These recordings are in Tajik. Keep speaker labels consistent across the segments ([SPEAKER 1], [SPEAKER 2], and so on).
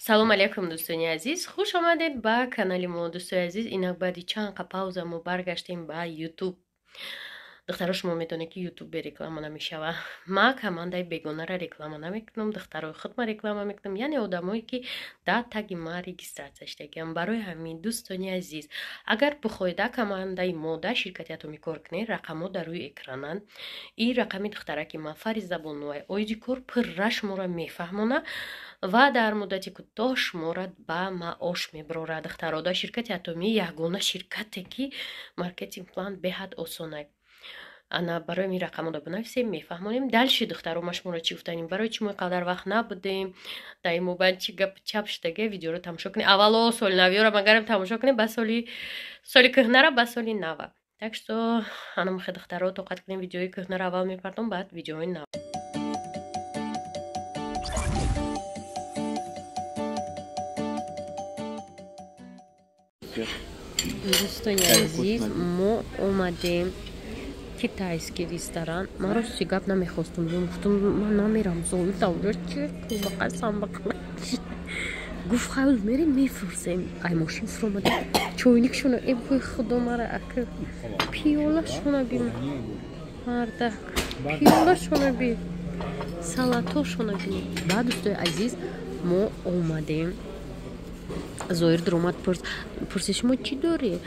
[SPEAKER 1] Салом алейкум, дӯстони азиз, хуш омадед ба канали мо. Дӯстои азиз, инак баъди чанд қа пауза мо баргаштем ба Ютуб. Духтаро, шумо медонед, ки Ютуб бе реклама намешава. Ма командаи бегонара реклама намекунам, духтарои худма реклама мекунам, яъне одамое, ки дар таги ма регистрация шудагиам. Барои ҳамин, дӯстони азиз, агар бихоҳед дар командаи мо, дар ширкати Атомӣ кор кунед, рақамҳо дар рӯи экрананд. Ин рақами духтараки ма Фариза Бонуай оиди кор пурра шуморо мефаҳмона ва дар муддати кӯтоҳ шуморо ба маош мебарорад. Духтаро, дар ширкати Атомӣ ягона ширкате, ки маркетинг план беҳад осонай. Ана барои ин рақамҳоро бинависем, мефаҳмонем. Дальше, духтаро, ма шуморо чӣ гуфтанем? Барои чӣ мо қадар вақт набудем? Дар ин мобайн чӣ гап чап шудаге? Видеоро тамошо кунед. Аввало соли навиёро магарам тамошо кунем, ба соли кӯҳнара, ба соли нава. Так что ана махе, духтаро, тоқат кунем, видеои кӯҳнаро аввал мепардом, баъд видеои нав. Дӯстони азиз, мо омадем китайский ресторан. Ман рости гап намехостум, гуфтум, ман намерам, зоир давра чи қасам бақла гуфт, хайл мерем, мефурсем. Ай мошин фуромада, чойникшона, э вой худо, мара ака пиёлашона би, мардак, пиёлашона би, салатошона би. Баъд, дӯстои азиз, мо омадем, зоир дуромад, пурсид: «Шумо чӣ доред?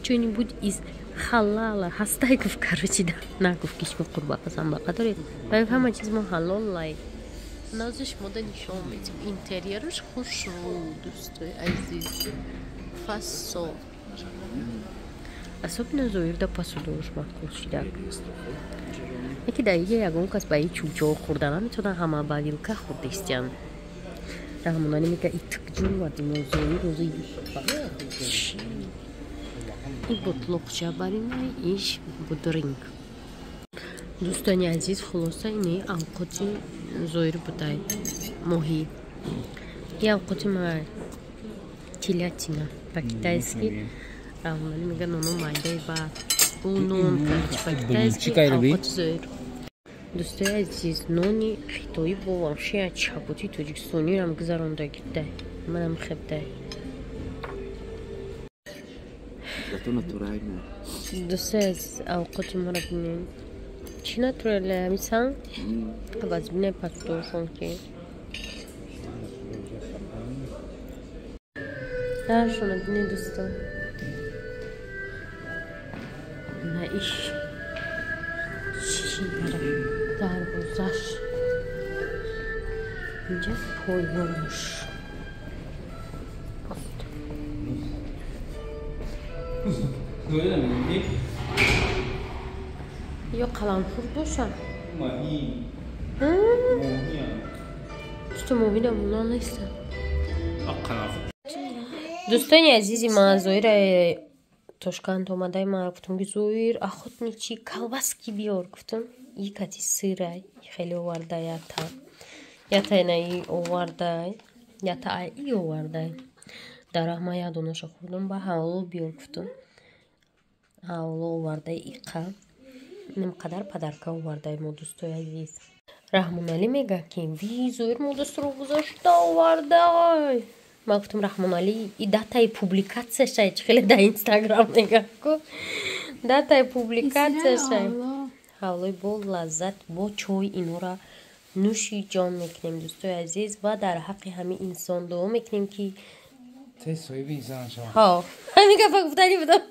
[SPEAKER 1] Что-нибудь из халала ҳастай?» Гуфт, короче, нагуфт, ки шумо қурбақа самбақа доред, вай ҳама чиз мо ҳалолай. Нази шумода нишон медиҳем интерьераш хушрӯ, дӯстои азиз, фасон. Особенно зоирда посудош маъқул шуда. Яке дар иҷа ягон кас ба ин чӯчо хӯрда наметавонад, ҳама ба вилка хӯрдистиянд. Раҳмонали мега: «Итк ҷун вардимо зоир рӯзи ин ботлоқча баринай, иш будринг». Дӯстони азиз, хулоса, ини авқоти зоир будай моҳӣ, и авқоти ма телятина по-китайски. Раҳмонали мега: «Ноно майдаи ба ӯ нон, короче, по-китайски авқоти зоир». Дӯстои азиз, нони хитоӣ бо вообще чапоти тоҷикистонирам гузарондагидай, манам хебдай.
[SPEAKER 2] Зато натурально.
[SPEAKER 1] Дӯстои азиз, авқоти моро бинед, чӣ натурале ҳамисан ваз бинай пастошон ки даршона бинед, дӯсто, на иш чӣ дарвозаш инҷа поёнаш. Ё қаламфур боша, чуто моҳида муна неста. Дӯстони азизи ман, Зоира Тошканд омадай, ман гуфтам, ки Зоир, охотничий колбаски биёр, гуфтам, и кати сырай хеле оварда, ята ята ина и овардай, ята ай и овардай. Дар раҳ ман як донаша хӯрдам, ба ҳавло биёр гуфтам, ҳавло овардай, иқа нимқадар подарка овардай мо. Дӯстои азиз, Раҳмоналӣ мега, ки ви Зоир мо дастро гузошта овардай. Ман гуфтам: «Раҳмоналӣ, и датаи публикатсияшай чӣ хеле дар Инстаграм мега ку, датаи публикатсияшай». Ҳавлои бо лаззат, бо чой инора нӯши ҷон мекунем, дӯстои азиз, ва дар ҳаққи ҳамин инсон дуо мекунем, ки ҳамин гапа гуфтани будам.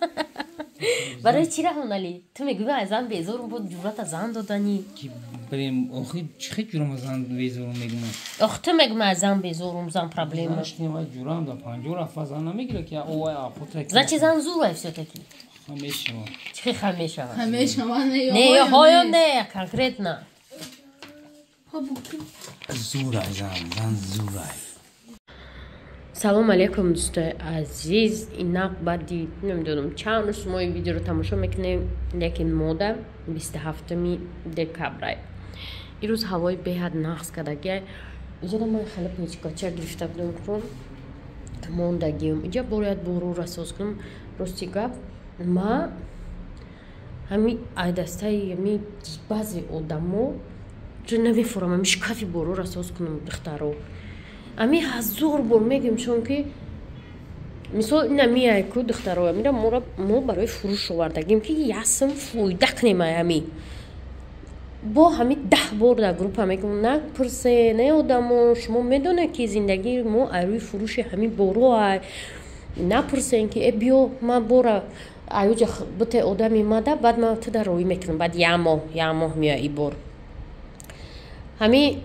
[SPEAKER 1] Барои чӣ, Раҳмоналӣ, ту мегӯӣ, аз зан безорум, бо ҷурата зан доданӣ?
[SPEAKER 3] Охи чӣ ҷурам зан безорум мегӯм?
[SPEAKER 1] Ох, ту мегӯм, аз зан безорум, зан проблема.
[SPEAKER 3] Ҷурам да панҷо рафа зан намегира, ки овай ахотра.
[SPEAKER 1] Значит, зан зурай всё-таки.
[SPEAKER 3] Хамешава.
[SPEAKER 1] Чӣ хамешава?
[SPEAKER 4] Хамешава не.
[SPEAKER 1] Не, ҳоё не, конкретно.
[SPEAKER 3] Зурай зан, зан зурай.
[SPEAKER 1] Салом алейкум, дӯстои азиз. Инак баъди намедонам чанд рӯз мо ин видеоро тамошо мекунем, лекин мода 27-уми декабрай. Ирӯз ҳавои беҳад нағз кардагиай. Иҷода ман хеле печкача гирифта будам, ку мондагиам иҷа бояд борора соз кунам. Рости гап, ма ҳами айдастаи ҳами баъзе одамо намефурам, ҳами шкафи борора соз кунам, духтаро. Ами ҳазор бор мегӯем, чунки мисол ина миай ку, духтаро, амира мо барои фурӯш овардагим, ки ясм фоида кунем. Ай ами бо ҳами 10 бор дар группа мегӯм: напурсе, не, одамо, шумо медонед, ки зиндагии мо ай рӯи фурӯши ҳами боро ай. Напурсен, ки э, биё, ман бора аюҷа бите, одами мада, баъд ман туда роӣ мекунам, баъд як моҳ, як моҳ меоя и бор. Ҳами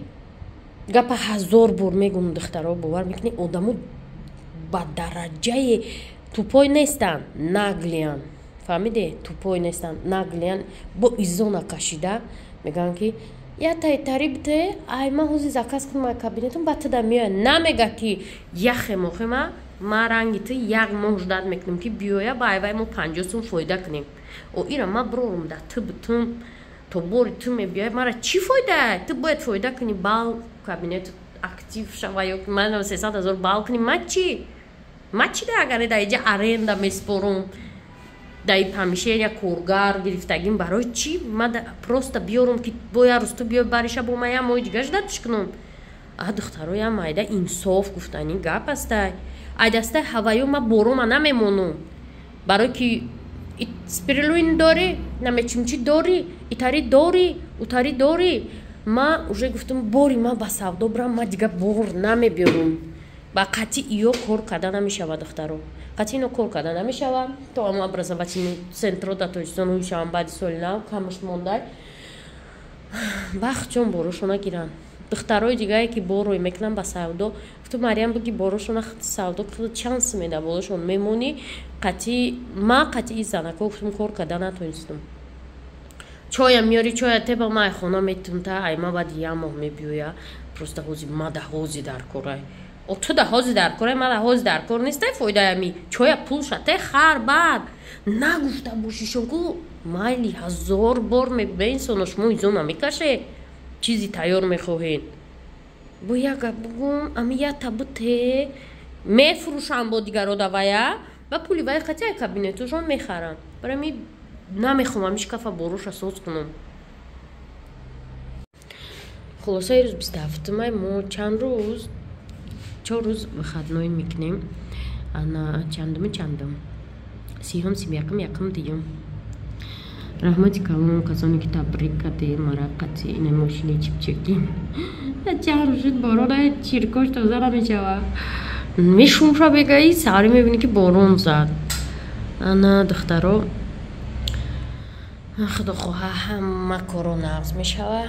[SPEAKER 1] гапа ҳазор бор мегӯм, духтаро, бовар мекунӣ, одамо ба дараҷаи тупой нестанд, наглиян, фаҳмиде? Тупой нестанд, наглиян, бо изона кашида мегӯянд, ки я тайтари бите, ай ман ҳози заказ кунам ай кабинетам, баъд туда меоя. Намега, ки яхе мохема, ма ранги ту як моҳ ждать мекунем, ки биёя, ба айвай мо 50 сум фоида кунем. О, ира ма брорум да ту бутум, то бори ту мебиёя, мара чӣ фоида? Ту бояд фоида кунӣ, бал кабинет актив шава, ё ман 300 000 бал кунӣ. Ма чӣ, ма чӣ да, агар да иҷа аренда меспорум, да и помещения коргар гирифтагим, барои чӣ ма просто биёрум, ки бо як рӯз ту биёй бариша, бо ма як моҳи дига ждать ш кунум? А духтароям, майда инсоф гуфтани гап астай. Ай дастаи ҳаваё ма борома намемонум, барое ки спирилуин дорӣ, намечимчи дорӣ, итари дорӣ, утари дорӣ. Ма уже гуфтам, бори ма ба савдо бирам, ма дига бор намебиёрум. Ба қатъи иё кор карда намешава, духтаро, қатъи ино кор карда намешава. То ама образовательный центро дар Тоҷикистон ҳуй шавам, баъди соли нав камаш мондай, бахт чон борошона гиранд. Духтарои дигае, ки борой мекунанд ба савдо, гуфту: «Мариям, буги борошона савдо, чанд сум меда, болошон мемонӣ». Қатъи ма, қатъи занако, гуфтум, кор карда натонистум. Чоя меёри, чоя теба, ма ай хона метум, та ай ма баъди як моҳ мебиёя. Просто ҳози ма да ҳози дар корай. О, ту да ҳози дар корай, ма да ҳози дар кор нестай. Фоидаами чоя пулша те хар, баъд нагуфта бошишон ку, майли, ҳазор бор мебе. Инсоно, шумо изо намекаше, чизи тайёр мехоҳед. Бо як гап бугум, ами ята буте мефурӯшам, бо дигаро давая ба пули вай қатия кабинетошон мехарам. Барои ми намехоҳам ами шкафа бороша соз кунам. Хулосаи рӯз 27-май, мо чанд рӯз, 4 рӯз выходной мекунем. Ана чандуми, чандум, 30-ум, 31-ум, 1-ум, 2-юм. Раҳмати калон касоне, ки табрик кардед мара. Қатъи ина мошини чипчаки чанд рӯз шуд, борона чиркош тоза намешава. Мешумша бегаи саҳарӣ мебинӣ, ки борон зад. Ана, духтаро, худо хоҳа, ҳама коро нағз мешава.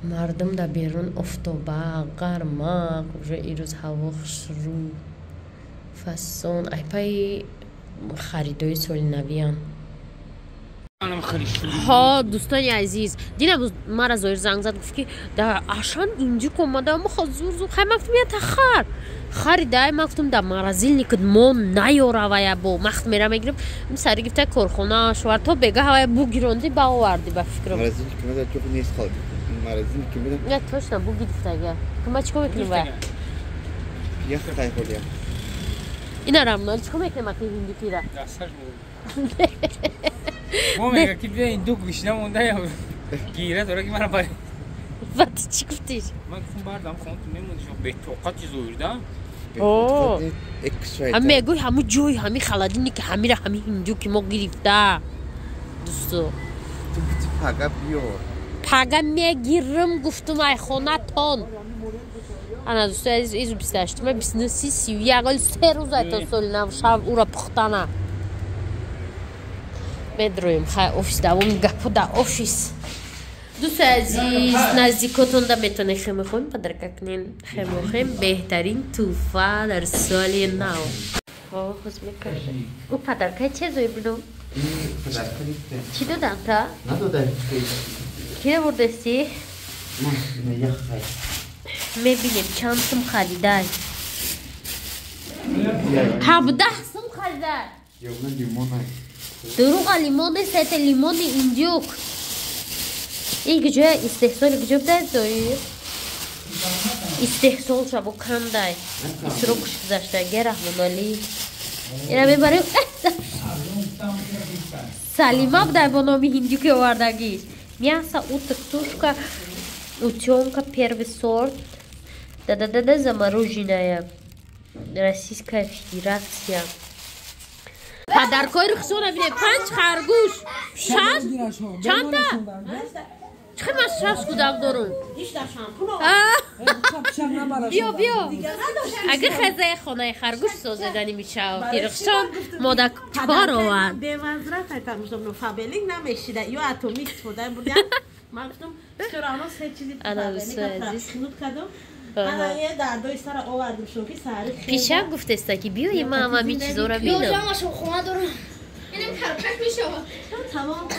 [SPEAKER 1] Мардум дар берун офтоба, гармак, уже ирӯз ҳаво хушрӯ, фасон, айпаи харидои соли навиян. Ҳо, дӯстони азиз, дина мара Зоир занг зад, гуфт, ки да Ашан инҷик омада, мо зур зур хай. Ман гуфтам: ята хар харидай. Ман гуфтам: да морозильник мо наёравая, бо махт мера мегирам, сари гифта корхона шувар то бега ҳавая бугиронди, баоварди, ба фикрам. Я точно бу гирифтага, ма чикор мекунем вая? Ина рамнол чикор мекунем аки ҳиндикира?
[SPEAKER 3] Мо мега, ки бия, ин ду гушна монда, гира дора, ки мара бар.
[SPEAKER 1] Ва ту чӣ гуфтиш?
[SPEAKER 3] Ман гуфтам: бардам хон, ту мемонди, бетоқати Зоирда.
[SPEAKER 1] Ҳам мегӯй, ҳамун ҷои ҳами холодильник и ҳамира, ҳами ҳинду, ки мо гирифта, дӯсто.
[SPEAKER 2] Пага биёр.
[SPEAKER 1] Пага мегирим, гуфтум, ай хонатон. Ана, дӯстои азиз, изу 28-ума, 29, 30, 31, оли 3 рӯз ай то соли нав, шав ура пухтана медроем. Хай, офис давоми гапу да офис. Дӯстои азиз, наздикотонда метавонед хемохем подарка кунен. Хемохем беҳтарин тӯҳфа дар соли нав. Ӯ подаркаи че, Зоибино? Чӣ додам та? Ки бурдасти? Мебинем, чанд сум харидай. 17 сум харидай. Дурӯға, лимон нест, это лимони индюк. Ин куҷоя истеҳсоли, куҷо будай, Зоир? Истеҳсол шабо кандай, срок ш гузаштаги. Раҳмоналӣ, ина мебарем. Салима будай бо номи ҳиндюки овардагиш. Мясо уток, тушка утёнка, первый сорт. Да-да-да-да, замороженная. Российская Федерация. Подаркои Рухсона бинед, панҷ харгӯш. Шаш? Чанда? Чӣ ман шаш кӯдак дорум? Биё, биё. Агар хазаи хонаи харгӯш созедани мешавад, ки Рухсон мода чор овард.
[SPEAKER 4] Бевазрат айтам, Фаберлик намешида, ё Атомик истифода бурдям. Ман гуфтам, всё равно се чизи Фаберлик кардам.
[SPEAKER 1] Пишак гуфтеста, ки биёи, ман ҳами чизора бинам.
[SPEAKER 5] Хона дорам. Инам карпак мешавад.
[SPEAKER 4] Тамом.